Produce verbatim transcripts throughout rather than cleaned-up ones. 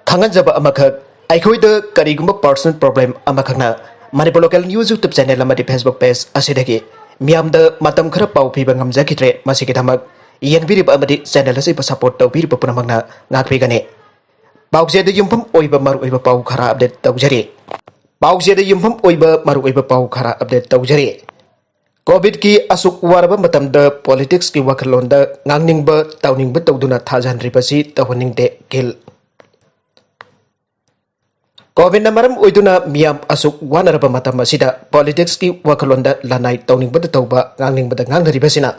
ꯈꯪꯍꯟꯖꯕ ꯑꯃꯈꯛ, ꯑꯩꯈꯣꯏꯗ ꯀꯔꯤꯒꯨꯝꯕ personal problem ꯑꯃꯈꯛꯅ Manipur Local News YouTube channel ꯑꯃꯗꯤ Facebook page ꯑꯁꯤꯗꯒꯤ ꯃꯤꯌꯥꯝꯗ ꯃꯇꯝ ꯈꯔ ꯄꯥꯎ ꯄꯤꯕ ꯉꯝꯖꯈꯤꯗ꯭ꯔꯦ꯫ ꯃꯁꯤꯒꯤꯗꯃꯛ ꯌꯦꯡꯕꯤꯔꯤꯕ ꯑꯃꯗꯤ channel ꯑꯁꯤꯕꯨ support ꯇꯧꯕꯤꯔꯤꯕ ꯄꯨꯝꯅꯃꯛꯅ ꯉꯥꯛꯄꯤꯒꯅꯤ꯫ ꯄꯥꯎꯆꯦꯗ ꯌꯨꯝꯐꯝ ꯑꯣꯏꯕ ꯃꯔꯨꯑꯣꯏꯕ ꯄꯥꯎ ꯈꯔ update ꯇꯧꯖꯔꯤ꯫ ꯄꯥꯎꯆꯦꯗ ꯌꯨꯝꯐꯝ ꯑꯣꯏꯕ ꯃꯔꯨꯑꯣꯏꯕ ꯄꯥꯎ ꯈꯔ update ꯇꯧꯖꯔꯤ꯫ ꯀꯣꯚꯤꯗꯀꯤ ꯑꯁꯨꯛ ꯋꯥꯔꯕ ꯃꯇꯝꯗ politicsꯀꯤ ꯋꯥꯈꯜꯂꯣꯟꯗ ꯉꯥꯡꯅꯤꯡꯕ ꯇꯧꯅꯤꯡꯕ ꯇꯧꯗꯨꯅ ꯊꯥꯖꯍꯟꯗ꯭ꯔꯤꯕꯁꯤ ꯇꯧꯍꯟꯅꯤꯡꯗꯦ꯫ ꯀꯤꯜ ꯀꯣꯚꯤꯗꯅ ꯃꯔꯝ ꯑꯣꯏꯗꯨꯅ ꯃꯤꯌꯥꯝ ꯑꯁꯨꯛ ꯋꯥꯅꯔꯕ ꯃꯇꯝ ꯑꯁꯤꯗ politicsꯀꯤ ꯋꯥꯈꯜꯂꯣꯟꯗ ꯂꯅꯥꯏ ꯇꯧꯅꯤꯡꯕꯗ ꯇꯧꯕ, ꯉꯥꯡꯅꯤꯡꯕꯗ ꯉꯥꯡꯅꯔꯤꯕꯁꯤꯅ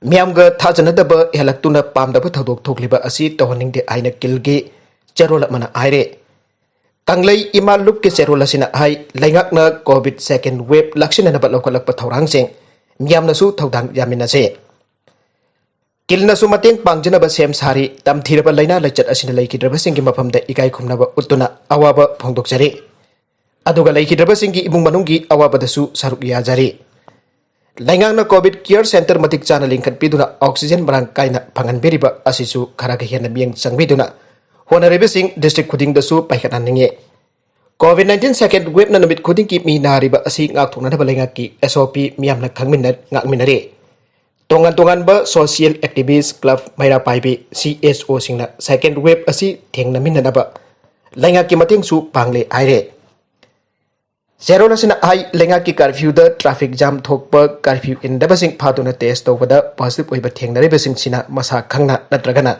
ꯃꯤꯌꯥꯝꯒ ꯊꯥꯖꯅꯗꯕ ꯍꯦꯜꯂꯛꯇꯨꯅ ꯄꯥꯝꯗꯕ ꯊꯧꯗꯣꯛ ꯊꯣꯛꯂꯤꯕ ꯑꯁꯤ ꯇꯧꯍꯟꯅꯤꯡꯗꯦ ꯍꯥꯏꯅ ꯀꯤꯜꯒꯤ ꯆꯦꯔꯣꯜ ꯑꯃꯅ ꯍꯥꯏꯔꯦ꯫ ꯀꯪꯂꯩ ꯏꯃꯥ ꯂꯨꯞꯀꯤ ꯆꯦꯔꯣꯜ ꯑꯁꯤꯅ ꯍꯥꯏ, ꯂꯩꯉꯥꯛꯅ ꯀꯣꯚꯤꯗ second wave ꯂꯥꯛꯁꯤꯟꯅꯅꯕ ꯂꯧꯈꯠꯂꯛꯄ ꯊꯧꯔꯥꯡꯁꯤꯡ ꯃꯤꯌꯥꯝꯅꯁꯨ ꯊꯧꯗꯥꯡ ꯌꯥꯃꯤꯟꯅꯁꯦ꯫ ꯀꯤꯜꯅꯁꯨ ꯃꯇꯦꯡ ꯄꯥꯡꯖꯅꯕ ꯁꯦꯝ ꯁꯥꯔꯤ꯫ ꯇꯝꯊꯤꯔꯕ ꯂꯥꯏꯅꯥ ꯂꯥꯏꯆꯠ ꯑꯁꯤꯅ ꯂꯩꯈꯤꯗ꯭ꯔꯕꯁꯤꯡꯒꯤ ꯃꯐꯝꯗ ꯏꯀꯥꯏ ꯈꯨꯝꯅꯕ ꯎꯠꯇꯨꯅ ꯑꯋꯥꯕ ꯐꯣꯡꯗꯣꯛꯆꯔꯤ꯫ ꯑꯗꯨꯒ ꯂꯩꯈꯤꯗ꯭ꯔꯕꯁꯤꯡꯒꯤ ꯏꯃꯨꯡ ꯃꯅꯨꯡꯒꯤ ꯑꯋꯥꯕꯗꯁꯨ ꯁꯔꯨꯛ ꯌꯥꯖꯔꯤ꯫ ꯂꯩꯉꯥꯛꯅ ꯀꯣꯚꯤꯗ care centre ꯃꯇꯤꯛ ꯆꯥꯅ ꯂꯤꯡꯈꯠꯄꯤꯗꯨꯅ oxygen ꯃꯔꯥꯡ ꯀꯥꯏꯅ ꯐꯪꯍꯟꯕꯤꯔꯤꯕ ꯑꯁꯤꯁꯨ ꯈꯔꯒ ꯍꯦꯟꯅ ꯃꯤꯠꯌꯦꯡ ꯆꯪꯕꯤꯗꯨꯅ ꯍꯣꯠꯅꯔꯤꯕꯁꯤꯡ district ꯈꯨꯗꯤꯡꯗꯁꯨ ꯄꯥꯏꯈꯠꯍꯟꯅꯤꯡꯉꯤ꯫ ꯀꯣꯚꯤꯗ nineteen second waveꯅ ꯅꯨꯃꯤꯠ ꯈꯨꯗꯤꯡꯒꯤ ꯃꯤ ꯅꯥꯔꯤꯕ ꯑꯁꯤ ꯉꯥꯛꯊꯣꯛꯅꯅꯕ ꯂꯩꯉꯥꯛꯀꯤ SOP ꯃꯤꯌꯥꯝꯅ ꯈꯪꯃꯤꯟꯅ ꯉꯥꯛꯃꯤꯟꯅꯔꯤ꯫ ꯇꯣꯉꯥꯟ ꯇꯣꯉꯥꯟꯕ social activist, club, ꯃꯩꯔꯥ ꯄꯥꯏꯕꯤ, CSOꯁꯤꯡꯅ second wave ꯑꯁꯤ ꯊꯦꯡꯅꯃꯤꯟꯅꯅꯕ ꯂꯩꯉꯥꯛꯀꯤ ꯃꯇꯦꯡꯁꯨ ꯄꯥꯡꯂꯦ ꯍꯥꯏꯔꯦ꯫ ꯆꯦꯔꯣꯜ ꯑꯁꯤꯅ ꯍꯥꯏ, ꯂꯩꯉꯥꯛꯀꯤ curfewꯗ traffic jam ꯊꯣꯛꯄ, curfew ꯏꯟꯗꯕꯁꯤꯡ ꯐꯥꯗꯨꯅ test ꯇꯧꯕꯗ positive ꯑꯣꯏꯕ ꯊꯦꯡꯅꯔꯤꯕꯁꯤꯡꯁꯤꯅ ꯃꯁꯥ ꯈꯪꯅ ꯅꯠꯇ꯭ꯔꯒꯅ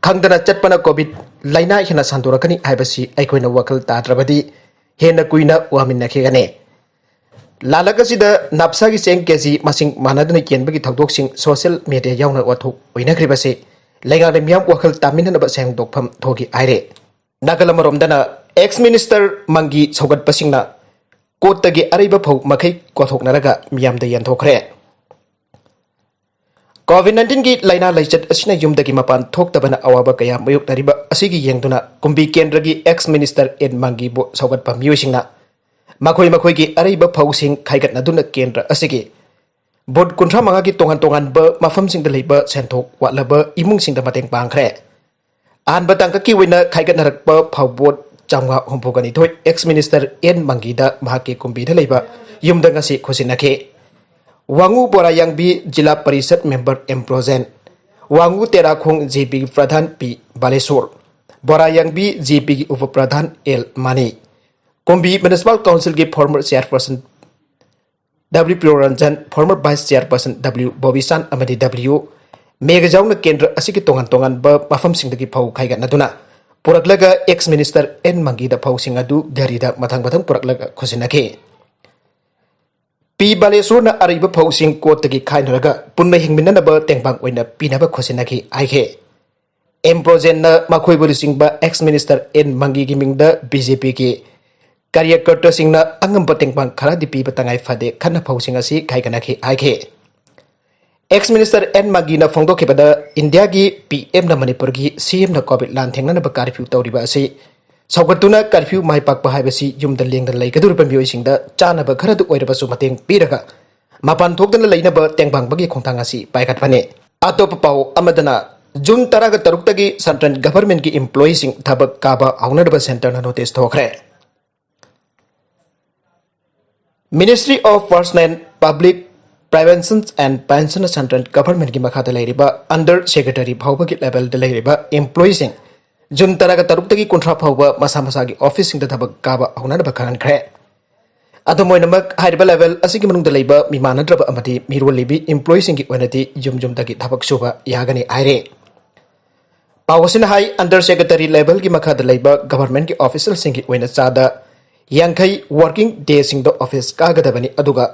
ꯈꯪꯗꯅ ꯆꯠꯄꯅ ꯀꯣꯚꯤꯗ ꯂꯥꯏꯅꯥ ꯍꯦꯟꯅ ꯁꯟꯗꯣꯔꯛꯀꯅꯤ ꯍꯥꯏꯕꯁꯤ ꯑꯩꯈꯣꯏꯅ ꯋꯥꯈꯜ ꯇꯥꯗ꯭ꯔꯕꯗꯤ ꯍꯦꯟꯅ ꯀꯨꯏꯅ ꯋꯥꯃꯤꯟꯅꯈꯤꯒꯅꯤ꯫ ꯂꯥꯂꯛ ꯑꯁꯤꯗ ꯅꯞꯁꯥꯒꯤ ꯆꯦꯡ KG ꯃꯁꯤꯡ ꯃꯥꯟꯅꯗꯅ ꯌꯦꯟꯕꯒꯤ ꯊꯧꯗꯣꯛꯁꯤꯡ social media ꯌꯥꯎꯅ ꯋꯥꯊꯣꯛ ꯑꯣꯏꯅꯈ꯭ꯔꯤꯕꯁꯤ ꯂꯩꯉꯥꯛꯅ ꯃꯤꯌꯥꯝ ꯋꯥꯈꯜ ꯇꯥꯃꯤꯟꯅꯅꯕ ꯁꯦꯡꯗꯣꯛꯐꯝ ꯊꯣꯛꯏ ꯍꯥꯏꯔꯦ꯫ ꯅꯥꯀꯜ ꯑꯃꯔꯣꯝꯗꯅ ex minister ꯃꯪꯒꯤ ꯁꯧꯒꯠꯄꯁꯤꯡꯅ ꯀꯣꯔꯠꯇꯒꯤ ꯑꯔꯩꯕ ꯐꯧ ꯃꯈꯩ ꯀꯣꯊꯣꯛꯅꯔꯒ ꯃꯤꯌꯥꯝꯗ ꯌꯦꯟꯊꯣꯛꯈ꯭ꯔꯦ꯫ ꯀꯣꯚꯤꯗ nineteen ꯒꯤ ꯂꯥꯏꯅꯥ ꯂꯥꯏꯆꯠ ꯑꯁꯤꯅ ꯌꯨꯝꯗꯒꯤ ꯃꯄꯥꯟ ꯊꯣꯛꯇꯕꯅ ꯑꯋꯥꯕ ꯀꯌꯥ ꯃꯥꯌꯣꯛꯅꯔꯤꯕ ꯑꯁꯤꯒꯤ ꯌꯦꯡꯗꯨꯅ ꯀꯨꯝꯕꯤ ꯀꯦꯟꯗ꯭ꯔꯒꯤ ex minister ꯑꯦꯟ ꯃꯪꯒꯤꯕꯨ ꯁꯧꯒꯠꯄ ꯃꯤꯑꯣꯏꯁꯤꯡꯅ ꯃꯈꯣꯏ ꯃꯈꯣꯏꯒꯤ ꯑꯔꯩꯕ ꯐꯧꯁꯤꯡ ꯈꯥꯏꯒꯠꯅꯗꯨꯅ ꯀꯦꯟꯗ꯭ꯔ ꯑꯁꯤꯒꯤ ꯕꯨꯊ ꯀꯨꯟꯊ꯭ꯔꯥ ꯃꯉꯥꯒꯤ ꯇꯣꯉꯥꯟ ꯇꯣꯉꯥꯟꯕ ꯃꯐꯝꯁꯤꯡꯗ ꯂꯩꯕ ꯁꯦꯟꯊꯣꯛ ꯋꯥꯠꯂꯕ ꯏꯃꯨꯡꯁꯤꯡꯗ ꯃꯇꯦꯡ ꯄꯥꯡꯈ꯭ꯔꯦ꯫ ꯑꯍꯥꯟꯕ ꯇꯥꯡꯀꯛꯀꯤ ꯑꯣꯏꯅ ꯈꯥꯏꯒꯠꯅꯔꯛꯄ ꯐꯥꯎꯕꯣꯠ ꯆꯥꯝꯃꯉꯥ ꯍꯨꯝꯐꯨꯒ ꯅꯤꯊꯣꯏ ꯑꯦꯛꯁ ꯃꯤꯅꯤꯁꯇꯔ ꯑꯦꯟ ꯃꯪꯒꯤꯗ ꯃꯍꯥꯛꯀꯤ ꯀꯨꯝꯕꯤꯗ ꯂꯩꯕ ꯌꯨꯝꯗ ꯉꯁꯤ ꯈꯨꯠꯁꯤꯟꯅꯈꯤ꯫ ꯋꯥꯉꯨ ꯕꯣꯔꯥꯌꯥꯡꯕꯤ ꯖꯤꯂꯥ parishad member M Brojen, ꯋꯥꯉꯨ ꯇꯦꯔꯥꯈꯣꯡ J ꯄꯤꯒꯤ ꯄ꯭ꯔꯙꯥꯟ ꯄꯤ ꯕꯥꯂꯦꯁꯣꯔ, ꯕꯣꯔꯥꯌꯥꯡꯕꯤ ꯖꯦ ꯄꯤꯒꯤ ꯎꯄ ꯄ꯭ꯔꯙꯥꯟ ꯑꯦꯜ ꯃꯥꯅꯤ, ꯀꯨꯝꯕꯤ ꯃ꯭ꯌꯨꯅꯤꯁꯤꯄꯥꯜ ꯀꯥꯎꯟꯁꯤꯜꯒꯤ former chairperson W Priyoranjan, former vice chairperson W Bobisan ꯑꯃꯗꯤ ꯗꯕ꯭ꯂꯤꯎ ꯃꯦꯘꯖꯥꯎꯅ ꯀꯦꯟꯗ꯭ꯔ ꯑꯁꯤꯒꯤ ꯇꯣꯉꯥꯟ ꯇꯣꯉꯥꯟꯕ ꯃꯐꯝꯁꯤꯡꯗꯒꯤ ꯐꯧ ꯈꯥꯏꯒꯠꯅꯗꯨꯅ ꯄꯨꯔꯛꯂꯒ ꯑꯦꯛꯁ ꯃꯤꯅꯤꯁꯇꯔ ꯑꯦꯟ ꯃꯪꯒꯤꯗ ꯐꯧꯁꯤꯡ ꯑꯗꯨ ꯒꯥꯔꯤꯗ ꯃꯊꯪ ꯃꯊꯪ ꯄꯨꯔꯛꯂꯒ ꯈꯨꯠꯁꯤꯟꯅꯈꯤ꯫ ꯄꯤ ꯕꯥꯂꯦꯁꯣꯔꯅ ꯑꯔꯩꯕ ꯐꯧꯁꯤꯡ ꯀꯣꯠꯇꯒꯤ ꯈꯥꯏꯅꯔꯒ ꯄꯨꯟꯅ ꯍꯤꯡꯃꯤꯟꯅꯅꯕ ꯇꯦꯡꯕꯥꯡ ꯑꯣꯏꯅ ꯄꯤꯅꯕ ꯈꯨꯠꯁꯤꯟꯅꯈꯤ ꯍꯥꯏꯈꯤ꯫ ꯑꯦꯝ ꯕ꯭ꯔꯣꯖꯦꯟꯅ ꯃꯈꯣꯏꯕꯨ ꯂꯨꯆꯤꯡꯕ ꯑꯦꯛꯁ ꯃꯤꯅꯤꯁꯇꯔ ꯑꯦꯟ ꯃꯪꯒꯤꯒꯤ ꯃꯤꯡꯗ ꯕꯤ ꯖꯦ ꯄꯤꯒꯤ ꯀꯥꯔꯌꯀꯔꯇꯁꯤꯡꯅ ꯑꯉꯝꯕ ꯇꯦꯡꯕꯥꯡ ꯈꯔꯗꯤ ꯄꯤꯕ ꯇꯉꯥꯏ ꯐꯗꯦ ꯈꯟꯅ ꯐꯧꯁꯤꯡ ꯑꯁꯤ ꯈꯥꯏꯒꯠꯅꯈꯤ ꯍꯥꯏꯈꯤ꯫ ꯑꯦꯛꯁ ꯃꯤꯅꯤꯁꯇꯔ ꯑꯦꯟ ꯃꯪꯒꯤꯅ ꯐꯣꯡꯗꯣꯛꯈꯤꯕꯗ, ꯏꯟꯗꯤꯌꯥꯒꯤ ꯄꯤ ꯑꯦꯝꯅ ꯃꯅꯤꯄꯨꯔꯒꯤ ꯁꯤ ꯑꯦꯝꯅ ꯀꯣꯚꯤꯗ ꯂꯥꯟꯊꯦꯡꯅꯅꯕ ꯀꯥꯔꯐ꯭ꯌꯨ ꯇꯧꯔꯤꯕ ꯑꯁꯤ ꯁꯧꯒꯠꯇꯨꯅ ꯀꯥꯔꯐ꯭ꯌꯨ ꯃꯥꯏ ꯄꯥꯛꯄ ꯍꯥꯏꯕꯁꯤ ꯌꯨꯝꯗ ꯂꯦꯡꯗꯅ ꯂꯩꯒꯗꯧꯔꯤꯕ ꯃꯤꯑꯣꯏꯁꯤꯡꯗ ꯆꯥꯅꯕ ꯈꯔꯗ ꯑꯣꯏꯔꯕꯁꯨ ꯃꯇꯦꯡ ꯄꯤꯔꯒ ꯃꯄꯥꯟ ꯊꯣꯛꯇꯅ ꯂꯩꯅꯕ ꯇꯦꯡꯕꯥꯡꯕꯒꯤ ꯈꯣꯡꯊꯥꯡ ꯑꯁꯤ ꯄꯥꯏꯈꯠꯄꯅꯤ꯫ ꯑꯇꯣꯞꯄ ꯄꯥꯎ ꯑꯃꯗꯅ, ꯖꯨꯟ ꯇꯔꯥꯒ ꯇꯔꯨꯛꯇꯒꯤ ꯁꯦꯟꯇ꯭ꯔꯦꯜ ꯒꯚꯔꯟꯃꯦꯟꯠꯀꯤ ꯏꯝꯄ꯭ꯂꯣꯌꯤꯁꯤꯡ ꯊꯕꯛ ꯀꯥꯕ ꯍꯧꯅꯅꯕ ꯁꯦꯟꯇꯔꯅ ꯅꯣꯇꯤꯁ ꯊꯣꯛꯈ꯭ꯔꯦ꯫ Ministry of Personnel, Public Prevention and Pension central ꯒꯚꯔꯟꯃꯦꯟꯠꯀꯤ ꯃꯈꯥꯗ ꯂꯩꯔꯤꯕ ꯑꯟꯗꯔ ꯁꯦꯀ꯭ꯔꯦꯇꯔꯤ ꯐꯥꯎꯕꯒꯤ ꯂꯦꯚꯦꯜꯗ ꯂꯩꯔꯤꯕ ꯏꯝꯄ꯭ꯂꯣꯌꯤꯁꯤꯡ ꯖꯨꯟ ꯇꯔꯥꯒ ꯇꯔꯨꯛꯇꯒꯤ ꯀꯨꯟꯊ꯭ꯔꯥ ꯐꯥꯎꯕ ꯃꯁꯥ ꯃꯁꯥꯒꯤ ꯑꯣꯐꯤꯁꯁꯤꯡꯗ ꯊꯕꯛ ꯀꯥꯕ ꯍꯧꯅꯅꯕ ꯈꯪꯍꯟꯈ꯭ꯔꯦ꯫ ꯑꯗꯨꯝ ꯑꯣꯏꯅꯃꯛ, ꯍꯥꯏꯔꯤꯕ ꯂꯦꯚꯦꯜ ꯑꯁꯤꯒꯤ ꯃꯅꯨꯡꯗ ꯂꯩꯕ ꯃꯤꯃꯥꯟꯅꯗ꯭ꯔꯕ ꯑꯃꯗꯤ ꯃꯤꯔꯣꯜꯂꯤꯕꯤ ꯏꯝꯄ꯭ꯂꯣꯌꯤꯁꯤꯡꯒꯤ ꯑꯣꯏꯅꯗꯤ ꯌꯨꯝ ꯌꯨꯝꯗꯒꯤ ꯊꯕꯛ ꯁꯨꯕ ꯌꯥꯒꯅꯤ ꯍꯥꯏꯔꯦ꯫ ꯄꯥꯎ ꯑꯁꯤꯅ ꯍꯥꯏ, ꯑꯟꯗꯔ ꯁꯦꯀ꯭ꯔꯦꯇꯔꯤ ꯂꯦꯚꯦꯜꯒꯤ ꯃꯈꯥꯗ ꯂꯩꯕ ꯒꯚꯔꯟꯃꯦꯟꯠꯀꯤ ꯑꯣꯐꯤꯁꯤꯌꯦꯜꯁꯤꯡꯒꯤ ꯑꯣꯏꯅ ꯆꯥꯗ ꯌꯥꯡꯈꯩ ꯋꯥꯔꯀꯤꯡ ꯗꯦꯁꯤꯡꯗ ꯑꯣꯐꯤꯁ ꯀꯥꯒꯗꯕꯅꯤ, ꯑꯗꯨꯒ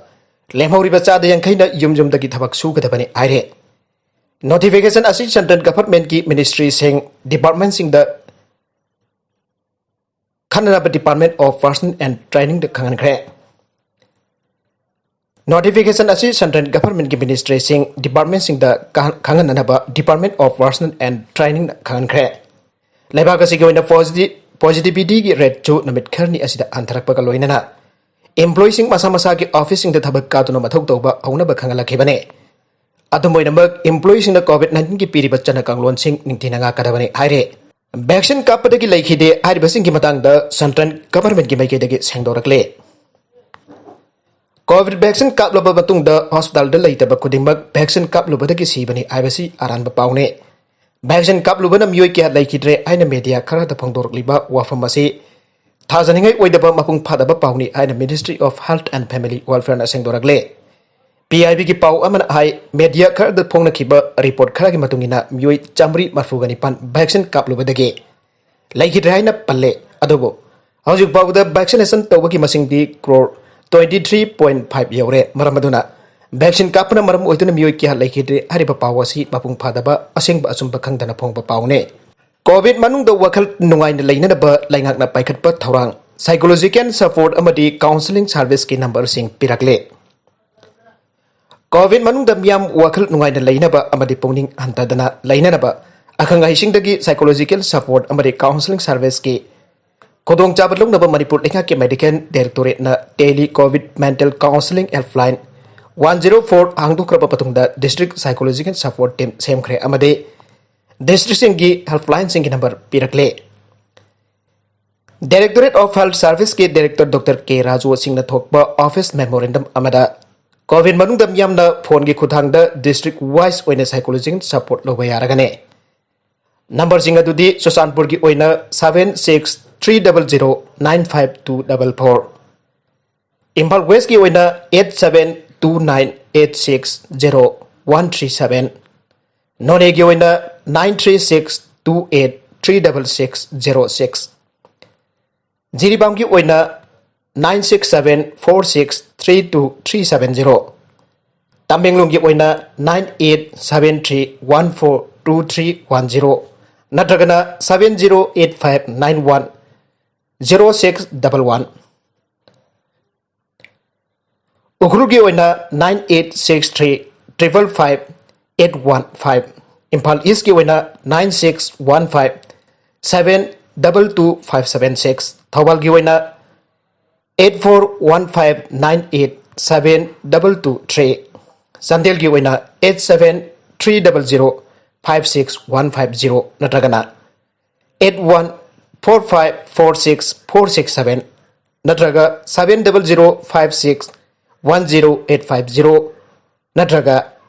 ꯂꯦꯝꯍꯧꯔꯤꯕ ꯆꯥꯗ ꯌꯥꯡꯈꯩꯅ ꯌꯨꯝ ꯌꯨꯝꯗꯒꯤ ꯊꯕꯛ ꯁꯨꯒꯗꯕꯅꯤ ꯍꯥꯏꯔꯦ꯫ ꯅꯣꯇꯤꯐꯤꯀꯦꯁꯟ ꯑꯁꯤ ꯁꯦꯟꯇ꯭ꯔꯦꯜ ꯒꯚꯔꯟꯃꯦꯟꯠꯀꯤ ꯃꯤꯅꯤꯁꯇ꯭ꯔꯤꯁꯤꯡ, ꯗꯤꯄꯥꯔꯠꯃꯦꯟꯠꯁꯤꯡꯗ ꯈꯟꯅꯅꯕ Department of Personnel and Trainingꯗ ꯈꯪꯍꯟꯈ꯭ꯔꯦ꯫ ꯅꯣꯇꯤꯐꯤꯀꯦꯁꯟ ꯑꯁꯤ ꯁꯦꯟꯇ꯭ꯔꯦꯜ ꯒꯚꯔꯟꯃꯦꯟꯠꯀꯤ ꯃꯤꯅꯤꯁꯇ꯭ꯔꯤꯁꯤꯡ, ꯗꯤꯄꯥꯔꯠꯃꯦꯟꯠꯁꯤꯡꯗ ꯀꯥ-, ꯈꯪꯍꯟꯅꯅꯕ Department of Personnel and Trainingꯅ ꯈꯪꯍꯟꯈ꯭ꯔꯦ꯫ ꯂꯩꯕꯥꯛ ꯑꯁꯤꯒꯤ ꯑꯣꯏꯅ ꯄꯣꯖꯤꯇꯤ-, ꯄꯣꯖꯤꯇꯤꯚꯤꯇꯤꯒꯤ ꯔꯦꯠꯁꯨ ꯅꯨꯃꯤꯠ ꯈꯔꯅꯤ ꯑꯁꯤꯗ ꯍꯟꯊꯔꯛꯄꯒ ꯂꯣꯏꯅꯅ ꯏꯝꯄ꯭ꯂꯣꯌꯤꯁꯤꯡ ꯃꯁꯥ ꯃꯁꯥꯒꯤ ꯑꯣꯐꯤꯁꯁꯤꯡꯗ ꯊꯕꯛ ꯀꯥꯗꯨꯅ ꯃꯊꯧ ꯇꯧꯕ ꯍꯧꯅꯕ ꯈꯪꯍꯜꯂꯛꯈꯤꯕꯅꯤ꯫ ꯑꯗꯨꯝ ꯑꯣꯏꯅꯃꯛ, ꯏꯝꯄ꯭ꯂꯣꯌꯤꯁꯤꯡꯅ ꯀꯣꯚꯤꯗ ꯅꯥꯏꯟꯇꯤꯟꯒꯤ ꯄꯤꯔꯤꯕ ꯆꯠꯅ ꯀꯥꯡꯂꯣꯟꯁꯤꯡ ꯅꯤꯡꯊꯤꯅ ꯉꯥꯛꯀꯗꯕꯅꯤ ꯍꯥꯏꯔꯦ꯫ ꯚꯦꯛꯁꯤꯟ ꯀꯥꯞꯄꯗꯒꯤ ꯂꯩꯈꯤꯗꯦ ꯍꯥꯏꯔꯤꯕꯁꯤꯡꯒꯤ ꯃꯇꯥꯡꯗ ꯁꯦꯟꯇ꯭ꯔꯦꯜ ꯒꯚꯔꯟꯃꯦꯟꯠꯀꯤ ꯃꯥꯏꯀꯩꯗꯒꯤ ꯁꯦꯡꯗꯣꯔꯛꯂꯦ꯫ ꯀꯣꯚꯤꯗ ꯚꯦꯛꯁꯤꯟ ꯀꯥꯞꯂꯕ ꯃꯇꯨꯡꯗ ꯍꯣꯁꯄꯤꯇꯥꯜꯗ ꯂꯩꯇꯕ ꯈꯨꯗꯤꯡꯃꯛ ꯚꯦꯛꯁꯤꯟ ꯀꯥꯞꯂꯨꯕꯗꯒꯤ ꯁꯤꯕꯅꯤ ꯍꯥꯏꯕꯁꯤ ꯑꯔꯥꯟꯕ ꯄꯥꯎꯅꯤ꯫ ꯚꯦꯛꯁꯤꯟ ꯀꯥꯞꯂꯨꯕꯅ ꯃꯤꯑꯣꯏ ꯀꯌꯥ ꯂꯩꯈꯤꯗ꯭ꯔꯦ ꯍꯥꯏꯅ ꯃꯦꯗꯤꯌꯥ ꯈꯔꯗ ꯐꯣꯡꯗꯣꯔꯛꯂꯤꯕ ꯋꯥꯐꯝ ꯑꯁꯤ ꯊꯥꯖꯅꯤꯡꯉꯥꯏ ꯑꯣꯏꯗꯕ ꯃꯄꯨꯡ ꯐꯥꯗꯕ ꯄꯥꯎꯅꯤ ꯍꯥꯏꯅ Ministry of Health and Family Welfareꯅ ꯁꯦꯡꯗꯣꯔꯛꯂꯦ꯫ P I ꯕꯤꯒꯤ ꯄꯥꯎ ꯑꯃꯅ ꯍꯥꯏ, ꯃꯦꯗꯤꯌꯥ ꯈꯔꯗ ꯐꯣꯡꯅꯈꯤꯕ ꯔꯤꯄꯣꯔꯠ ꯈꯔꯒꯤ ꯃꯇꯨꯡ ꯏꯟꯅ ꯃꯤꯑꯣꯏ ꯆꯥꯃꯔꯤ ꯃꯔꯤꯐꯨꯒ ꯅꯤꯄꯥꯟ ꯚꯦꯛꯁꯤꯟ ꯀꯥꯞꯂꯨꯕꯗꯒꯤ ꯂꯩꯈꯤꯗ꯭ꯔꯦ ꯍꯥꯏꯅ ꯄꯜꯂꯦ꯫ ꯑꯗꯨꯕꯨ ꯍꯧꯖꯤꯛ ꯐꯥꯎꯕꯗ ꯚꯦꯛꯁꯤꯅꯦꯁꯟ ꯇꯧꯕꯒꯤ ꯃꯁꯤꯡꯗꯤ crore twenty three point five ꯌꯧꯔꯦ꯫ ꯃꯔꯝ ꯑꯗꯨꯅ ꯚꯦꯛꯁꯤꯟ ꯀꯥꯞꯄꯅ ꯃꯔꯝ ꯑꯣꯏꯗꯨꯅ ꯃꯤꯑꯣꯏ ꯀꯌꯥ ꯂꯩꯈꯤꯗ꯭ꯔꯦ ꯍꯥꯏꯔꯤꯕ ꯄꯥꯎ ꯑꯁꯤ ꯃꯄꯨꯡ ꯐꯥꯗꯕ, ꯑꯁꯦꯡꯕ ꯑꯆꯨꯝꯕ ꯈꯪꯗꯅ ꯐꯣꯡꯕ ꯄꯥꯎꯅꯦ꯫ ꯀꯣꯚꯤꯗ ꯃꯅꯨꯡꯗ ꯋꯥꯈꯜ ꯅꯨꯡꯉꯥꯏꯅ ꯂꯩꯅꯅꯕ ꯂꯩꯉꯥꯛꯅ ꯄꯥꯏꯈꯠꯄ ꯊꯧꯔꯥꯡ, psychological support ꯑꯃꯗꯤ counselling serviceꯀꯤ ꯅꯝꯕꯔꯁꯤꯡ ꯄꯤꯔꯛꯂꯦ꯫ ꯀꯣꯚꯤꯗ ꯃꯅꯨꯡꯗ ꯃꯤꯌꯥꯝ ꯋꯥꯈꯜ ꯅꯨꯡꯉꯥꯏꯅ ꯂꯩꯅꯕ ꯑꯃꯗꯤ ꯄꯨꯛꯅꯤꯡ ꯍꯟꯊꯗꯅ ꯂꯩꯅꯅꯕ ꯑꯈꯪ ꯑꯍꯩꯁꯤꯡꯗꯒꯤ psychological support ꯑꯃꯗꯤ counselling serviceꯀꯤ ꯈꯨꯗꯣꯡꯆꯥꯕ ꯂꯧꯅꯕ ꯃꯅꯤꯄꯨꯔ ꯂꯩꯉꯥꯛꯀꯤ Medical Directorateꯅ Tele Covid Mental Counselling Helpline one zero four ꯍꯥꯡꯗꯣꯛꯈ꯭ꯔꯕ ꯃꯇꯨꯡꯗ district psychological support team ꯁꯦꯝꯈ꯭ꯔꯦ ꯑꯃꯗꯤ districtꯁꯤꯡꯒꯤ helplineꯁꯤꯡꯒꯤ ꯅꯝꯕꯔ ꯄꯤꯔꯛꯂꯦ꯫ Directorate of Health Serviceꯀꯤ Director Doctor K ꯔꯥꯖꯨ ꯁꯤꯡꯅ ꯊꯣꯛꯄ office memorandum ꯑꯃꯗ ꯀꯣꯚꯤꯗ ꯃꯅꯨꯡꯗ ꯃꯤꯌꯥꯝꯅ ꯐꯣꯟꯒꯤ ꯈꯨꯠꯊꯥꯡꯗ district wise ꯑꯣꯏꯅ psychological support ꯂꯧꯕ ꯌꯥꯔꯒꯅꯤ꯫ ꯅꯝꯕꯔꯁꯤꯡ ꯑꯗꯨꯗꯤ ꯆꯨꯔꯆꯥꯟꯄꯨꯔꯒꯤ ꯑꯣꯏꯅ seven six three double zero nine five two double four, Imphal ꯋꯦꯁꯀꯤ ꯑꯣꯏꯅ eight seven two nine eight six zero one three seven, ꯅꯣꯅꯦꯒꯤ ꯑꯣꯏꯅ nine three six two eight three double six zero six, ꯖꯤꯔꯤꯕꯥꯝꯒꯤ ꯑꯣꯏꯅ nine six seven four six three two three seven zero, ꯇꯃꯦꯡꯂꯣꯡꯒꯤ ꯑꯣꯏꯅ nine eight seven three one four two three one zero ꯅꯠꯇ꯭ꯔꯒꯅ seven zero eight five nine one zero six double one, ꯎꯈ꯭ꯔꯨꯜꯒꯤ ꯑꯣꯏꯅ nine eight six three triple five eight one five, Imphal ꯏꯁꯀꯤ ꯑꯣꯏꯅ nine six one five seven double two five seven six, ꯊꯧꯕꯥꯜꯒꯤ ꯑꯣꯏꯅ eight four one five nine eight seven double two three, ꯆꯥꯟꯗꯦꯜꯒꯤ ꯑꯣꯏꯅ eight seven three double zero five six one five zero ꯅꯠꯇ꯭ꯔꯒꯅ eight one four five four six four six seven ꯅꯠꯇ꯭ꯔꯒ seven double zero five six one zero eight five zero ꯅꯠꯇ꯭ꯔꯒ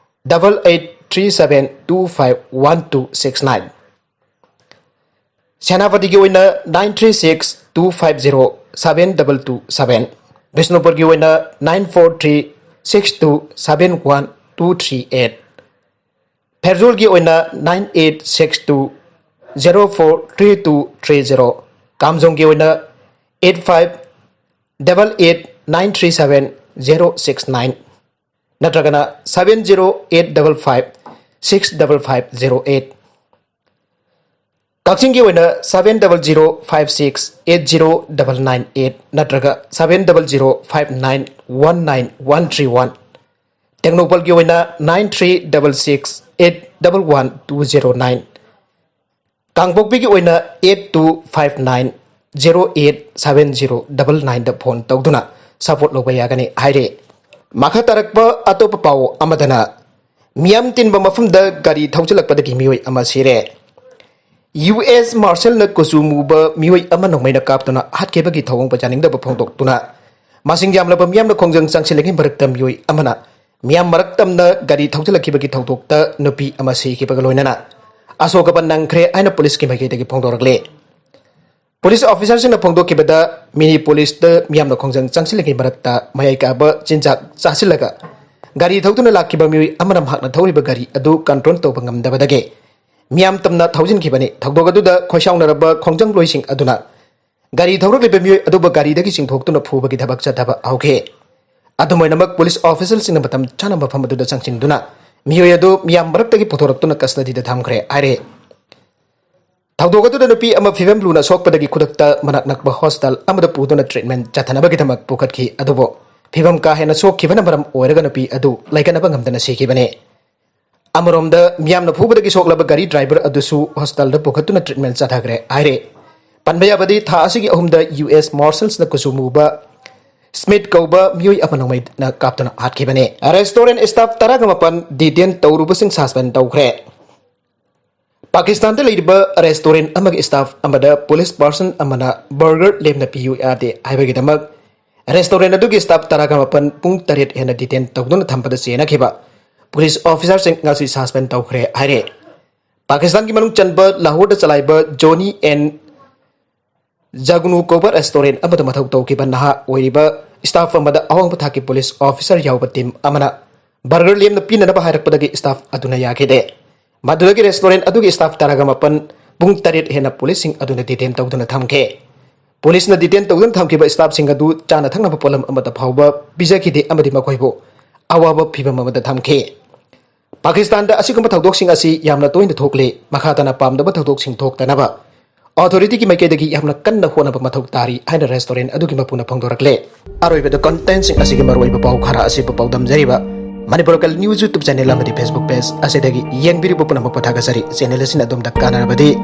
double eight three seven two five one two six nine꯫ ꯁꯦꯅꯥꯄꯇꯤꯒꯤ ꯑꯣꯏꯅ nine three six two five zero seven double two seven, ꯕꯤꯁꯅꯨꯄꯨꯔꯒꯤ ꯑꯣꯏꯅ nine four three six two seven one two three eight, ꯐꯦꯔꯖꯣꯜꯒꯤ ꯑꯣꯏꯅ nine eight six two zero four three two three zero, ꯀꯥꯝꯖꯣꯡꯒꯤ ꯑꯣꯏꯅ eight five double eight nine three seven zero six nine ꯅꯠꯇ꯭ꯔꯒꯅ seven zero eight double five six double five zero eight꯫ ꯀꯛꯆꯤꯡꯒꯤ ꯑꯣꯏꯅ seven double zero five six eight zero double nine eight ꯅꯠꯇ꯭ꯔꯒ seven double zero five nine one nine one three one꯫ ꯇꯦꯡꯅꯧꯄꯜꯒꯤ ꯑꯣꯏꯅ nine three double six eight double one two zero nine꯫ ꯀꯥꯡꯄꯣꯛꯄꯤꯒꯤ ꯑꯣꯏꯅ eight two five nine zero eight seven zero double nineꯗ phone ꯇꯧꯗꯨꯅ support ꯂꯧꯕ ꯌꯥꯒꯅꯤ ꯍꯥꯏꯔꯤ꯫ ꯃꯈꯥ ꯇꯥꯔꯛꯄ ꯑꯇꯣꯞꯄ ꯄꯥꯎ ꯑꯃꯗꯅ, ꯃꯤꯌꯥꯝ ꯇꯤꯟꯕ ꯃꯐꯝꯗ ꯒꯥꯔꯤ ꯊꯧꯖꯤꯜꯂꯛꯄꯗꯒꯤ ꯃꯤꯑꯣꯏ ꯑꯃ ꯁꯤꯔꯦ꯫ ꯌꯨ ꯑꯦꯁ ꯃꯥꯔꯁꯦꯜꯅ ꯀꯨꯆꯨ ꯃꯨꯕ ꯃꯤꯑꯣꯏ ꯑꯃ ꯅꯣꯡꯃꯩꯅ ꯀꯥꯞꯇꯨꯅ ꯍꯥꯠꯈꯤꯕꯒꯤ ꯊꯧꯑꯣꯡ ꯌꯥꯅꯤꯡꯗꯕ ꯐꯣꯡꯗꯣꯛꯇꯨꯅ, ꯃꯁꯤꯡ ꯌꯥꯝꯂꯕ ꯃꯤꯌꯥꯝꯅ ꯈꯣꯡꯖꯪ ꯆꯪꯁꯤꯜꯂꯤꯉꯩ ꯃꯔꯛꯇ ꯃꯤꯑꯣꯏ ꯑꯃꯅ ꯃꯤꯌꯥꯝ ꯃꯔꯛ ꯇꯝꯅ ꯒꯥꯔꯤ ꯊꯧꯖꯤꯜꯂꯛꯈꯤꯕꯒꯤ ꯊꯧꯗꯣꯛꯇ ꯅꯨꯄꯤ ꯑꯃ ꯁꯤꯈꯤꯕꯒ ꯂꯣꯏꯅꯅ ꯑꯁꯣꯛ ꯑꯄꯟ ꯅꯪꯈ꯭ꯔꯦ ꯍꯥꯏꯅ ꯄꯨꯂꯤꯁꯀꯤ ꯃꯥꯏꯀꯩꯗꯒꯤ ꯐꯣꯡꯗꯣꯔꯛꯂꯤ꯫ ꯄꯨꯂꯤꯁ ꯑꯣꯐꯤꯁꯥꯔꯁꯤꯡꯅ ꯐꯣꯡꯗꯣꯛꯈꯤꯕꯗ, ꯃꯤꯅꯤ ꯄꯨꯂꯤꯁꯇ ꯃꯤꯌꯥꯝꯅ ꯈꯣꯡꯖꯪ ꯆꯪꯁꯤꯜꯂꯤꯉꯩ ꯃꯔꯛꯇ ꯃꯌꯥꯏ ꯀꯥꯕ ꯆꯤꯟꯖꯥꯛ ꯆꯥꯁꯤꯜꯂꯒ ꯒꯥꯔꯤ ꯊꯧꯗꯨꯅ ꯂꯥꯛꯈꯤꯕ ꯃꯤꯑꯣꯏ ꯑꯃꯅ ꯃꯍꯥꯛꯅ ꯊꯧꯔꯤꯕ ꯒꯥꯔꯤ ꯑꯗꯨ ꯀꯟꯇ꯭ꯔꯣꯜ ꯇꯧꯕ ꯉꯝꯗꯕꯗꯒꯤ ꯃꯤꯌꯥꯝ ꯇꯝꯅ ꯊꯧꯖꯤꯟꯈꯤꯕꯅꯤ꯫ ꯊꯧꯗꯣꯛ ꯑꯗꯨꯗ ꯈꯣꯏꯁꯥꯎꯅꯔꯕ ꯈꯣꯡꯖꯪꯂꯣꯏꯁꯤꯡ ꯑꯗꯨꯅ ꯒꯥꯔꯤ ꯊꯧꯔꯛꯂꯤꯕ ꯃꯤꯑꯣꯏ ꯑꯗꯨꯕꯨ ꯒꯥꯔꯤꯗꯒꯤ ꯆꯤꯡꯊꯣꯛꯇꯨꯅ ꯐꯨꯕꯒꯤ ꯊꯕꯛ ꯆꯠꯊꯕ ꯍꯧꯈꯤ꯫ ꯑꯗꯨꯝ ꯑꯣꯏꯅꯃꯛ, ꯄꯨꯂꯤꯁ ꯑꯣꯐꯤꯁꯥꯔꯁꯤꯡꯅ ꯃꯇꯝ ꯆꯥꯅ ꯃꯐꯝ ꯑꯗꯨꯗ ꯆꯪꯁꯤꯟꯗꯨꯅ ꯃꯤꯑꯣꯏ ꯑꯗꯨ ꯃꯤꯌꯥꯝ ꯃꯔꯛꯇꯒꯤ ꯄꯨꯊꯣꯔꯛꯇꯨꯅ ꯀꯁꯇꯗꯤꯗ ꯊꯝꯈ꯭ꯔꯦ ꯍꯥꯏꯔꯦ꯫ ꯊꯧꯗꯣꯛ ꯑꯗꯨꯗ ꯅꯨꯄꯤ ꯑꯃ ꯐꯤꯕꯝ ꯂꯨꯅ ꯁꯣꯛꯄꯗꯒꯤ ꯈꯨꯗꯛꯇ ꯃꯅꯥꯛ ꯅꯛꯄ ꯍꯣꯁꯄꯤꯇꯥꯜ ꯑꯃꯗ ꯄꯨꯗꯨꯅ ꯇ꯭ꯔꯤꯠꯃꯦꯟ ꯆꯠꯊꯅꯕꯒꯤꯗꯃꯛ ꯄꯨꯈꯠꯈꯤ, ꯑꯗꯨꯕꯨ ꯐꯤꯕꯝ ꯀꯥ ꯍꯦꯟꯅ ꯁꯣꯛꯈꯤꯕꯅ ꯃꯔꯝ ꯑꯣꯏꯔꯒ ꯅꯨꯄꯤ ꯑꯗꯨ ꯂꯩꯈꯠꯅꯕ ꯉꯝꯗꯅ ꯁꯤꯈꯤꯕꯅꯤ꯫ ꯑꯃꯔꯣꯝꯗ, ꯃꯤꯌꯥꯝꯅ ꯐꯨꯕꯗꯒꯤ ꯁꯣꯛꯂꯕ ꯒꯥꯔꯤ ꯗ꯭ꯔꯥꯏꯚꯔ ꯑꯗꯨꯁꯨ ꯍꯣꯁꯄꯤꯇꯥꯜꯗ ꯄꯨꯈꯠꯇꯨꯅ ꯇ꯭ꯔꯤꯠꯃꯦꯟ ꯆꯠꯊꯈ꯭ꯔꯦ ꯍꯥꯏꯔꯦ꯫ ꯄꯟꯕ ꯌꯥꯕꯗꯤ, ꯊꯥ ꯑꯁꯤꯒꯤ ꯑꯍꯨꯝꯗ ꯌꯨ ꯑꯦꯁ ꯃꯥꯔꯁꯦꯜꯁꯅ ꯀꯨꯆꯨ ꯃꯨꯕ ꯁ꯭ꯃꯤꯠ ꯀꯧꯕ ꯃꯤꯑꯣꯏ ꯑꯃ ꯅꯣꯡꯃꯩꯅ ꯀꯥꯞꯇꯨꯅ ꯍꯥꯠꯈꯤꯕꯅꯤ꯫ ꯔꯦꯁꯇꯣꯔꯦꯟꯠ ꯁ꯭ꯇꯥꯐ ꯇꯔꯥꯒ ꯃꯥꯄꯟ ꯗꯤꯇꯦꯟ ꯇꯧꯔꯨꯕꯁꯤꯡ ꯁꯁꯄꯦꯟ ꯇꯧꯈ꯭ꯔꯦ꯫ ꯄꯥꯀꯤꯁꯇꯥꯟꯗ ꯂꯩꯔꯤꯕ ꯔꯦꯁꯇꯨꯔꯦꯟ ꯑꯃꯒꯤ ꯁ꯭ꯇꯥꯐ ꯑꯃꯗ ꯄꯨꯂꯤꯁ ꯄꯥꯔꯁꯟ ꯑꯃꯅ ꯕꯔꯒꯔ ꯂꯦꯝꯅ ꯄꯤꯌꯨ ꯌꯥꯗꯦ ꯍꯥꯏꯕꯒꯤꯗꯃꯛ ꯔꯦꯁꯇꯨꯔꯦꯟ ꯑꯗꯨꯒꯤ ꯁ꯭ꯇꯥꯐ ꯇꯔꯥꯒ ꯃꯥꯄꯟ ꯄꯨꯡ ꯇꯔꯦꯠ ꯍꯦꯟꯅ ꯗꯤꯇꯦꯟ ꯇꯧꯗꯨꯅ ꯊꯝꯕꯗ ꯆꯦꯟꯅꯈꯤꯕ ꯄꯨꯂꯤꯁ ꯑꯣꯐꯤꯁꯥꯔꯁꯤꯡ ꯉꯁꯤ ꯁꯁꯄꯦꯟ ꯇꯧꯈ꯭ꯔꯦ ꯍꯥꯏꯔꯦ꯫ ꯄꯥꯀꯤꯁꯇꯥꯟꯒꯤ ꯃꯅꯨꯡ ꯆꯟꯕ ꯂꯥꯍꯣꯔꯗ ꯆꯂꯥꯏꯕ ꯖꯣꯅꯤ ꯑꯦꯟ ꯖꯒꯅꯨ ꯀꯧꯕ ꯔꯦꯁꯇꯨꯔꯦꯟ ꯑꯃꯗ ꯃꯊꯧ ꯇꯧꯈꯤꯕ ꯅꯍꯥ ꯑꯣꯏꯔꯤꯕ ꯁ꯭ꯇꯥꯐ ꯑꯃꯗ ꯑꯋꯥꯡꯕ ꯊꯥꯛꯀꯤ ꯄꯨꯂꯤꯁ ꯑꯣꯐꯤꯁꯥꯔ ꯌꯥꯎꯕ ꯇꯤꯝ ꯑꯃꯅ ꯕꯔꯒꯔ ꯂꯦꯝꯅ ꯄꯤꯅꯅꯕ ꯍꯥꯏꯔꯛꯄꯗꯒꯤ ꯁ꯭ꯇꯥꯐ ꯑꯗꯨꯅ ꯌꯥꯈꯤꯗꯦ꯫ ꯃꯗꯨꯗꯒꯤ ꯔꯦꯁꯇꯨꯔꯦꯟ ꯑꯗꯨꯒꯤ ꯁ꯭ꯇꯥꯐ ꯇꯔꯥꯒ ꯃꯥꯄꯟ ꯄꯨꯡ ꯇꯔꯦꯠ ꯍꯦꯟꯅ ꯄꯨꯂꯤꯁꯁꯤꯡ ꯑꯗꯨꯅ ꯗꯤꯇꯦꯟ ꯇꯧꯗꯨꯅ ꯊꯝꯈꯤ꯫ ꯄꯨꯂꯤꯁꯅ ꯗꯤꯇꯦꯟ ꯇꯧꯗꯨꯅ ꯊꯝꯈꯤꯕ ꯁ꯭ꯇꯥꯐꯁꯤꯡ ꯑꯗꯨ ꯆꯥꯅ ꯊꯛꯅꯕ ꯄꯣꯠꯂꯝ ꯑꯃꯠꯇ ꯐꯥꯎꯕ ꯄꯤꯖꯈꯤꯗꯦ ꯑꯃꯗꯤ ꯃꯈꯣꯏꯕꯨ ꯑꯋꯥꯕ ꯐꯤꯚꯝ ꯑꯃꯗ ꯊꯝꯈꯤ꯫ ꯄꯥꯀꯤꯁꯇꯥꯟꯗ ꯑꯁꯤꯒꯨꯝꯕ ꯊꯧꯗꯣꯛꯁꯤꯡ ꯑꯁꯤ ꯌꯥꯝꯅ ꯇꯣꯏꯅ ꯊꯣꯛꯂꯤ꯫ ꯃꯈꯥ ꯇꯥꯅ ꯄꯥꯝꯗꯕ ꯊꯧꯗꯣꯛꯁꯤꯡ ꯊꯣꯛꯇꯅꯕ ꯑꯣꯊꯣꯔꯤꯇꯤꯒꯤ ꯃꯥꯏꯀꯩꯗꯒꯤ ꯌꯥꯝꯅ ꯀꯟꯅ ꯍꯣꯠꯅꯕ ꯃꯊꯧ ꯇꯥꯔꯤ ꯍꯥꯏꯅ ꯔꯦꯁꯇꯨꯔꯦꯟ ꯑꯗꯨꯒꯤ ꯃꯄꯨꯅ ꯐꯣꯡꯗꯣꯔꯛꯂꯦ꯫ ꯑꯔꯣꯏꯕꯗ ꯀꯟꯇꯦꯟꯁꯤꯡ ꯑꯁꯤꯒꯤ ꯃꯔꯨꯑꯣꯏꯕ ꯄꯥꯎ ꯈꯔ ꯑꯁꯤꯕꯨ ꯄꯥꯎꯗꯝꯖꯔꯤꯕ ꯃꯅꯤꯄꯨꯔ ꯀꯜ ꯅ꯭ꯌꯨꯁ YouTube ꯆꯦꯅꯦꯜ ꯑꯃꯗꯤ Facebook ꯄꯦꯖ ꯑꯁꯤꯗꯒꯤ ꯌꯦꯡꯕꯤꯔꯤꯕ ꯄꯨꯝꯅꯃꯛꯄꯨ ꯊꯥꯒꯠꯆꯔꯤ꯫ ꯆꯦꯅꯦꯜ ꯑꯁꯤꯅ ꯑꯗꯣꯝꯗ ꯀꯥꯟꯅꯔꯕꯗꯤ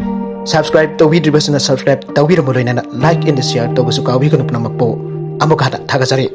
ꯁꯕꯁꯀ꯭ꯔꯥꯏꯕ ꯇꯧꯕꯤꯗ꯭ꯔꯤꯕꯁꯤꯅ ꯁꯕꯁꯀ꯭ꯔꯥꯏꯕ ꯇꯧꯕꯤꯔꯝꯕ ꯂꯣꯏꯅꯅ ꯂꯥꯏꯛ ꯑꯦꯟ ꯁꯤꯌꯥꯔ ꯇꯧꯕꯁꯨ ꯀꯥꯎꯕꯤꯒꯅꯨ꯫ ꯄꯨꯝꯅꯃꯛꯄꯨ ꯑꯃꯨꯛ ꯍꯟꯅ ꯊꯥꯒꯠꯆꯔꯤ꯫